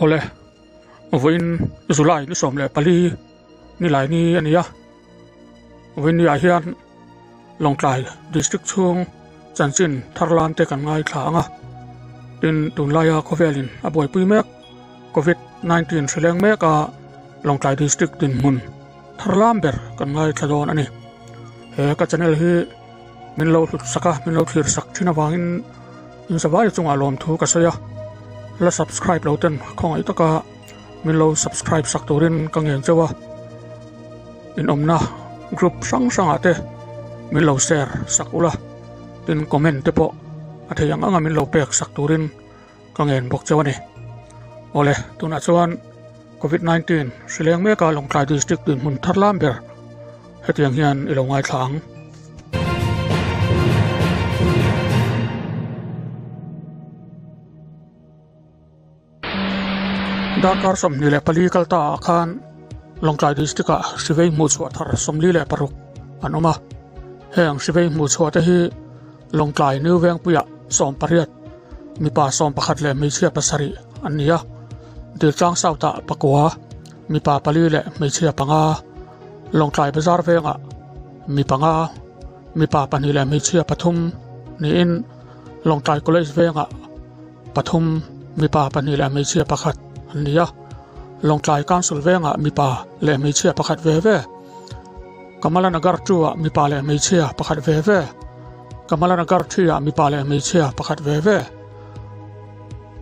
Awle, vawiin July ni 14 nilai ni a ni a, vawiin ni ah hian Lawngtlai District chhung chanchin thar lan te kan ngaithla ang a, tin tunlaia khawvelin a buaipui mek Covid 19 hri leng mek a Lawngtlai District dinhmun thar lam ber kan ngaithla dawn a ni. He ka channel hi min lo hlut sak a, min lo thlir sak thin avangin in zavai chungah lawmthu ka sawi a, la subscribe lo ten khawngaih taka min lo subscribe sak turin ka ngen cheu a, inawmna group hrang hrangah te min lo share sak ula, tin comment te pawh a thei ang anga min lo pek sak turin ka ngen bawk cheu a ni. Awle, tunah chuan Covid 19 hri leng meka Lawngtlai District dinhmun thar lam ber hetiang hian i lo ngaithla ang. Darkar 24 kal ta ah khan Lawngtlai District ah hrivei hmuhchhuah thar 46 an awm a. Heng hrivei hmuhchhuah te hi Lawngtlai New Vengpuiah 18, mipa 11 leh hmeichhia pasarih an ni a. Diltlang South ah pakua, mipa pali leh hmeichhia panga, Lawngtlai Bazar vengah mi panga, mipa pahnih leh hmeichhia pathum niin Lawngtlai College vengah pathum, mipa pahnih leh hmeichhia pakhat an ni a. Lawngtlai Council vengah mipa leh hmeichhia pakhat ve ve, Kamala Nagar 2-ah mipa leh hmeichhia pakhat ve ve, Kamala Nagar 3-ah mipa leh hmeichhia pakhat ve ve,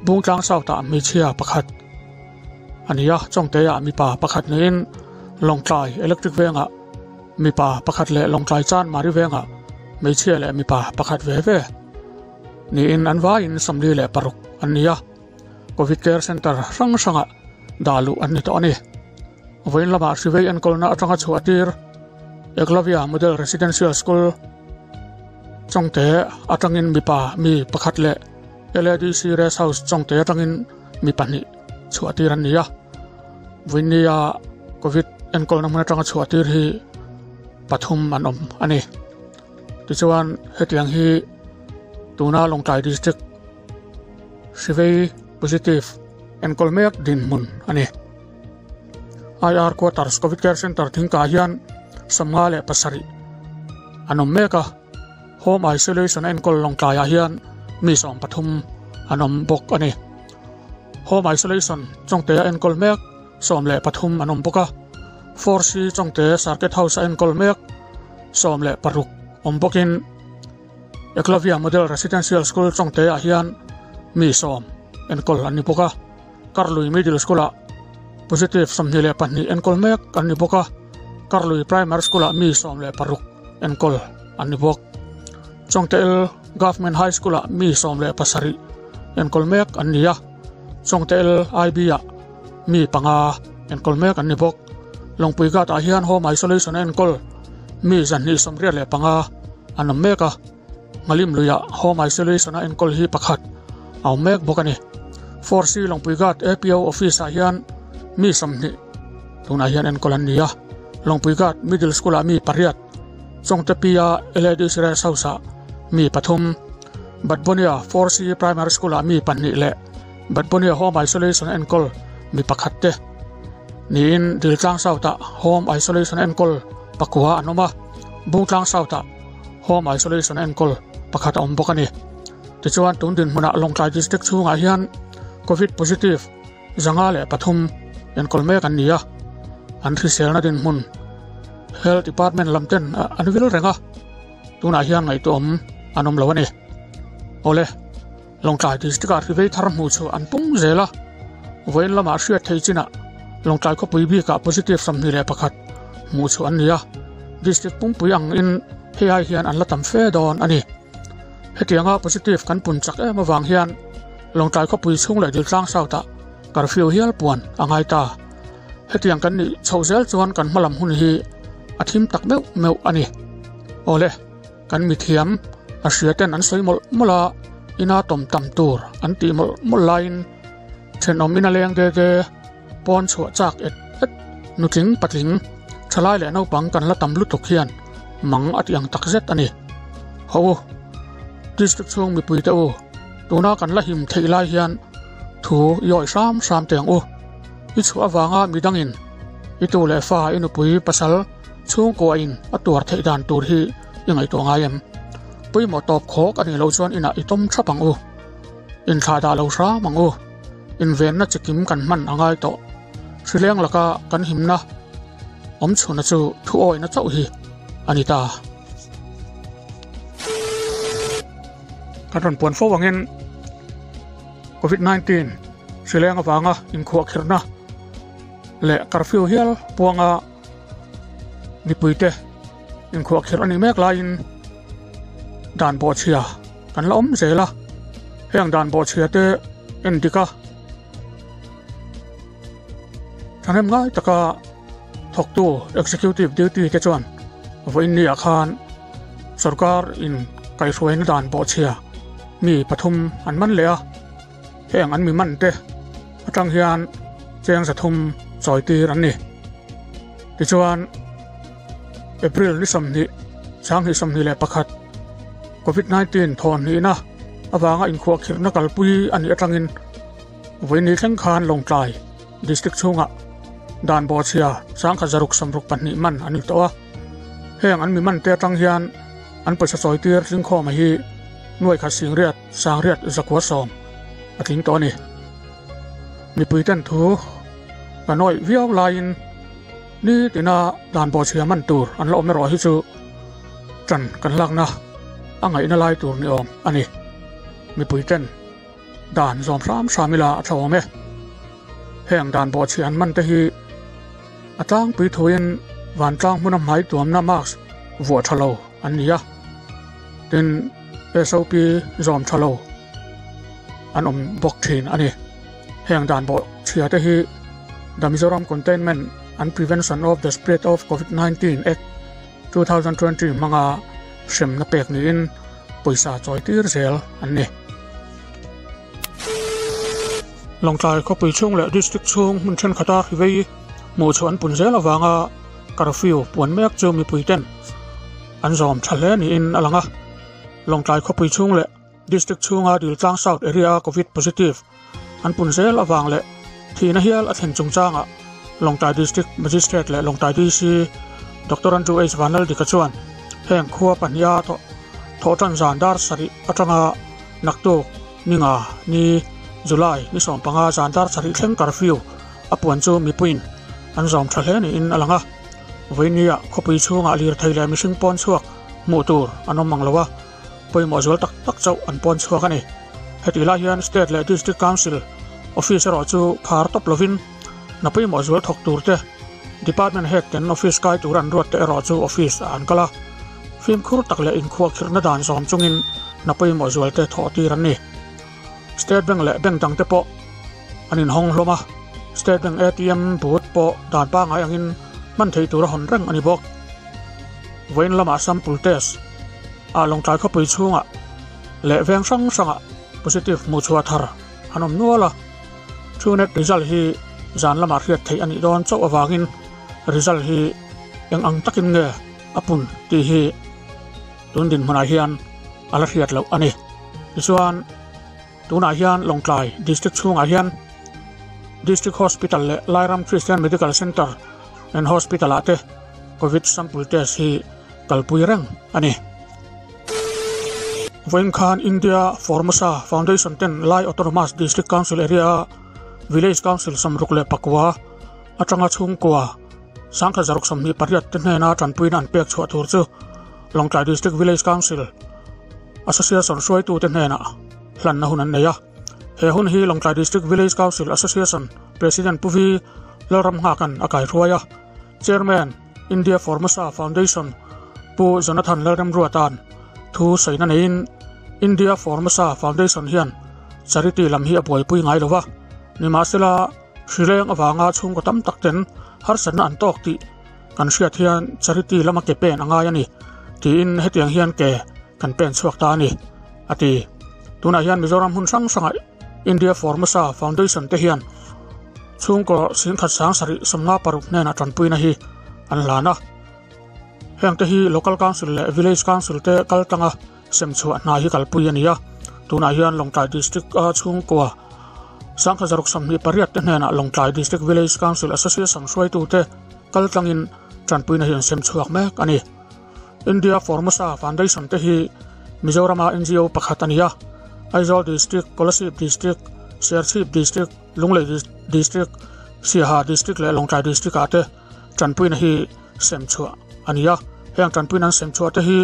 Bungtlang South-ah hmeichhia pakhat a ni a, Chawngte-ah mipa pakhat niin Lawngtlai Electric Vengah mipa pakhat leh Lawngtlai Chanmari Vengah hmeichhia leh mipa pakhat ve ve niin an vaiin 46 an ni a, Covid Care Centre hrang hrangah dah luh an ni tawh a ni. Vawiin lamah hrivei enkawlna atanga chhuah tir Eklavya Model Residential School Chawngte atangin mipa mi pakhat leh LADC Rest House Chawngte atangin mi pahnih chhuah tir an ni a. Vawiin nia Covid enkawlna hmun atanga chhuah tir hi pathum an awm a ni. Tichuan hetiang hi tuna Lawngtlai District hrivei positive enkawl mek dinhmun a ni. IR Quarters Covid Care Centre thingkah hian 57 an awm mek a, Home Isolation a enkawl Lawngtlaiah hian mi 13 an awm bawk a ni. Home Isolation Chawngte a enkawl mek 13 an awm bawk a, 4C Chawngte Circuit House a enkawl mek 16 awm bawkin Eklavya Model Residential School Chawngte-ah hian mi sawm enkawl an ni bawk a, Karlui Middle School-ah positive 22 enkawl mek an ni bawk a, Karlui Primary School-ah mi 16 enkawl an ni bawk. Chawngte-il Government High School-ah mi 17 enkawl mek an ni a, Chawngte-il IB-ah mi panga enkawl mek an ni bawk. Lawngpui Ghat-ah hian Home Isolation a enkawl mi 285 an awm mek a, Ngalim luiah Home Isolation a enkawl hi pakhat a awm mek bawk a ni. 4C Lawngpui Ghat APO Office ah hian mi 20 tunah hian enkawl an ni a, Lawngpui Ghat Middle School ah mi pariat, Chawngte P-a LADC Rest House ah mi pathum, Batbonia 4C Primary School ah mi pahnih leh Batbonia Home Isolation enkawl mi pakhat te niin Diltlang South ah Home Isolation enkawl pakua an awm a, Bungtlang South ah Home Isolation enkawl pakhat a awm bawk a ni. Tichuan tun dinhmunah Lawngtlai District chhungah hian Covid positive 503 enkawl mek an ni a, an hriselna dinhmun Health Department lam ten an vil reng a, tunah hian ngaihtuahawm an awm lo a ni. Awle, Lawngtlai District ah hrivei thar hmuh chu an pung zel a, vawiin lamah hriat thei chinah Lawngtlai khawpui bikah positive 21 hmuh chu an ni a, District pumpui angin hei ai hian an la tam fe dawn a ni. Hetianga positive kan pun chak em avang hian Lawngtlai khawpui chhung leh Diltlang South ah curfew hial puan a ngai ta. Hetiang kan nih chhoh zel chuan kan hmalam hun hi a thim tak meuh meuh a ni. Awle, kan mithiam a hria ten an sawi mawlh mawlh a, ina tawm tam tur an tih mawlh mawlh laiin thenawm ina leng de de pawn chhuah chak et et nutling patling thalai leh naupang kan la tam lutuk hian mang a tih ang tak zet a ni. Ho u, district chhung mipui te u, tuna kan la him theih lai hian thu. Thu i awih hram hram teh ang u. I chhuah avanga midangin i tu leh fa i nupui pasal chhungkuahin a tuar theih dan tur hi i ngaihtuah ngai em? Pawimawh tawp khawk a nih loh chuan inah i tawm thap ang u. Inthlah dah lo hram ang u. Invenna chikim kan hman a ngai tawh. Hrileng laka kan himna awm chhuna chu thu awihna chauh hi a ni ta. Kan rawn puan fo angin Covid 19 hrileng avanga inkhuahkhirhna leh curfew hial puanga mipuite inkhuahkhirh a nih mek laiin dan bawhchhia kan la awm zel a, heng dan bawhchhia te en dik a, thahnem ngai taka thawktu executive duty te chuan vawiin ni ah khan Sorkar in kaihhruaina dan bawhchhia mi pathum an man leh a, heng an mi man te atang hian cheng zathum chawi tir an ni. Tichuan April ni 20, 2021 Covid 19 thawnhnihna avanga inkhuahkhirhna kalpui a nih atangin vawiin thleng khan Lawngtlai District chhungah dan bawhchhia 1662 man an ni tawh a. Heng an mi man te atang hian an pawisa chawi tir tlingkhawma hi nuai khat singriat sangriat zakua sawm a tling tawh a ni. Mipui ten thu kan awih viau laiin ni tina dan bawhchhia man tur an la awm erawh hi chu tan kan lakna a ngaihna lai tur ni awm a ni. Mipui ten dan zawm hram hram ila a tha awm e. Heng dan bawhchhia an man te hi A tlangpui thuin vantlang hmuna hmai tuamna mask vuah tha lo an ni a, tin SOP zawm tha lo an awm bawk thin a ni. Heng dan bawh chhia te hi The Mizoram Containment and Prevention of the Spread of Covid-19 Act 2020 hmanga hremna pek niin pawisa chawi tir zel an ni. Lawngtlai khawpui chhung leh district chhung hmun thenkhat a vei hmuh chhuah an pun zel avanga curfew puan mek chu mipui ten an zawm tha hle niin a lang a. Lawngtlai khawpui chhung leh district chhunga Diltlang South area a covid positive an pun zel avang leh thihna hial a thlen chungchangah Lawngtlai District Magistrate leh Lawngtlai DC Doctor Andrew H Vanlaldika chuan heng khua pahniha thawhtan zan dar sarih atanga naktuk Ninga ni July ni 15 zan dar sarih thleng curfew a puan chu mipuiin an zawm tha hle niin a lang a. Vawinia khawpui chhungah lirthei leh mihring pawn chhuak hmuh tur an awm ang lo a, pawimawh zual tak tak chauh an pawn chhuak a ni. Hetih lai hian State leh District Council Office erawh chu khar tawp lovin hna pawimawh zual thawk tur te, Department Head ten Office kai tur an ruat te erawh chu Office ah an kal a. Fimkhur tak leh inkhuahkhirhna dan zawm chungin hna pawimawh zualte thawh tir an ni. State Bank leh bank dangte pawh an inhawng hlawm a, State Bank ATM booth pawh dan pangngai angin hman theih tur a hawn reng a ni bawk. Vawiin lamah sample test ah Lawngtlai khawpui chhungah leh veng hrang hrangah positive hmuhchhuah thar an awm nual a, TrueNat result hi zan lamah hriat theih a nih dawn chauh avangin result hi eng ang takin nge a pun tih hi tun dinhmunah hian a la hriat loh a ni. Tichuan tunah hian Lawngtlai District chhungah hian District Hospital leh Lairam Christian Medical Centre and Hospital ah te Covid sample test hi kalpui reng a ni. Vawiin khan India Formosa Foundation ten Lai Autonomous District Council area a Village Council 64 atanga chhungkua 1628 te hnena tanpuina an pek chhuah tur chu Lawngtlai District Village Council Association hruaitute hnenah hlanna hun an nei a. He hun hi Lawngtlai District Village Council Association President Pu Vi Lalramnghakan a kaihruai a. Chairman, India Formosa Foundation Pu Jonathan Lalremruata'n thu sawina neiin India Formosa Foundation hian charity lam hi a buaipui ngai lo va, nimahsela Hrileng avanga chhungkaw tam tak ten harsatna an tawk tih kan hriat hian charity lama ke pen a ngai a ni tiin hetiang hian ke kan pen chhuak ta a ni a ti. Tunah hian Mizoram hmun hrang hrangah India Formosa Foundation te hian chhungkaw 1756 hnenah tanpuina hi an hlan a. Heng te hi Local Council leh Village Council te kal tlanga sem chhuah hna hi kalpui a ni a. Tunah hian Lawngtlai District a chhungkua. 1628 te hnenah Lawngtlai District Village Council Association hruaitute kaltlangin tanpuina hi an sem chhuak mek a ni. India Formosa Foundation te hi Mizorama NGO pakhat a ni a, Aizawl District, Kolasib District, Serchhip District, Lunglei District, Siaha District leh Lawngtlai District ah te tanpuina hi sem chhuah a ni a. Heng tanpuina an sem chhuah te hi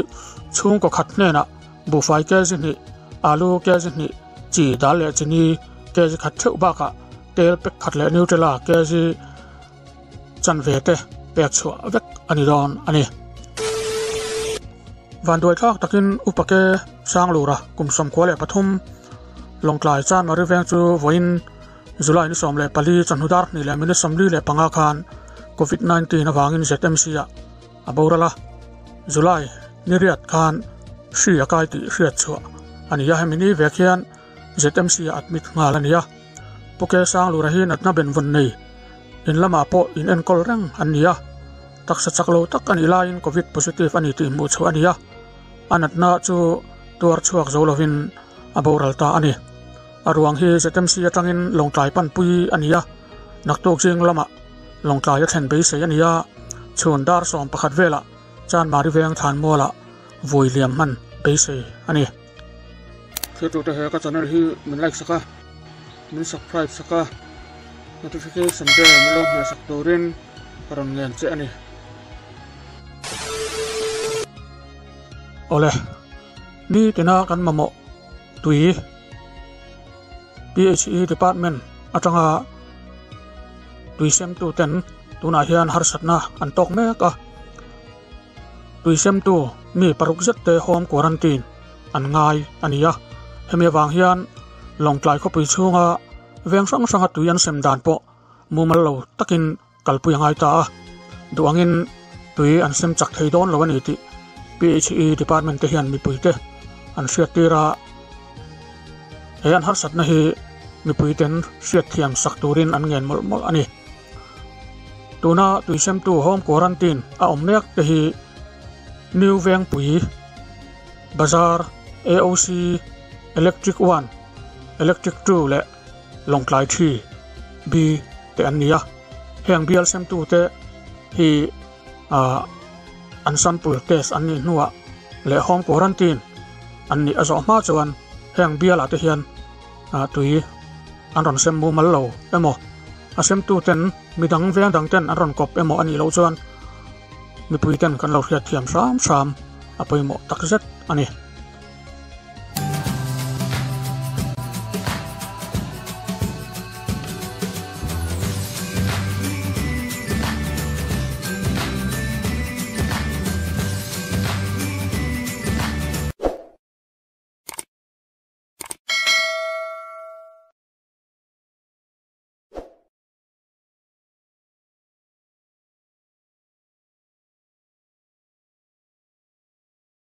chhungkaw khat hnenah buhfai kg hnih, alu kg hnih, chi dal leh chini kg khat theuh bakah tel pek khat leh Nutella kg chanve te pek chhuah vek a ni dawn a ni. Vanduai thlak takin Upa Ke Sanglura kum 93 Lawngtlai Chanmari veng chu vawiin July ni 14 chawhnu dar hnih leh minute 45 khan Covid 19 avangin ZMC ah a boral a, July ni riat khan hri a kai tih hriat chhuah a ni a, hemi ni vek hian ZMC ah admit nghal a ni a. Pu Ke Sanglura hi natna benvawn nei in lamah pawh in enkawl reng an ni a, taksa chak lo tak a nih laiin Covid positive a ni tih hmuh chhuah a ni a, a natna chu tuar chhuak zo lovin a boral ta a ni. A ruang hi ZMC atangin Lawngtlai panpui a ni a, naktuk zing lamah Lawngtlai a thlen beisei a ni a, chhun dar 11 velah Chanmari veng Thlanmualah vui liam hman beisei a ni. Thiltute he ka channel hi min like sak a, min subscribe sak a, notification bell min lo hmeh sak turin ka rawn ngen che a ni. Awle, nitina kan mamawh tui PHE department atanga tui semtu ten tunah hian harsatna an tawk mek a. Tui semtu mi paruk zet te home quarantine an ngai a ni a, hemi avang hian Lawngtlai khawpui chhunga veng hrang hranga tui an sem dan pawh mumal lo takin kalpui a ngai ta a, duh angin tui an sem chak thei dawn lo a ni tih PHE department te hian mipuite an hriattir a, he an harsatna hi mipuiten hriatthiam sak turin an ngen mawlh mawlh a ni. Tuna tuisemtu home quarantine a awm mek te hi New Vengpui Bazar, AOC, Electric 1, Electric 2 leh Lawngtlai 3 B te an ni a. Heng bial semtu te hi an sample test an nih hnuah leh home quarantine an nih a zawh hma chuan heng bialah te hian tui an rawn sem mumal lo emaw a semtuten midang veng dang ten an rawn kawp emaw a nih loh chuan mipui ten kan lo hriat thiam hram hram a pawimawh tak zet a ni.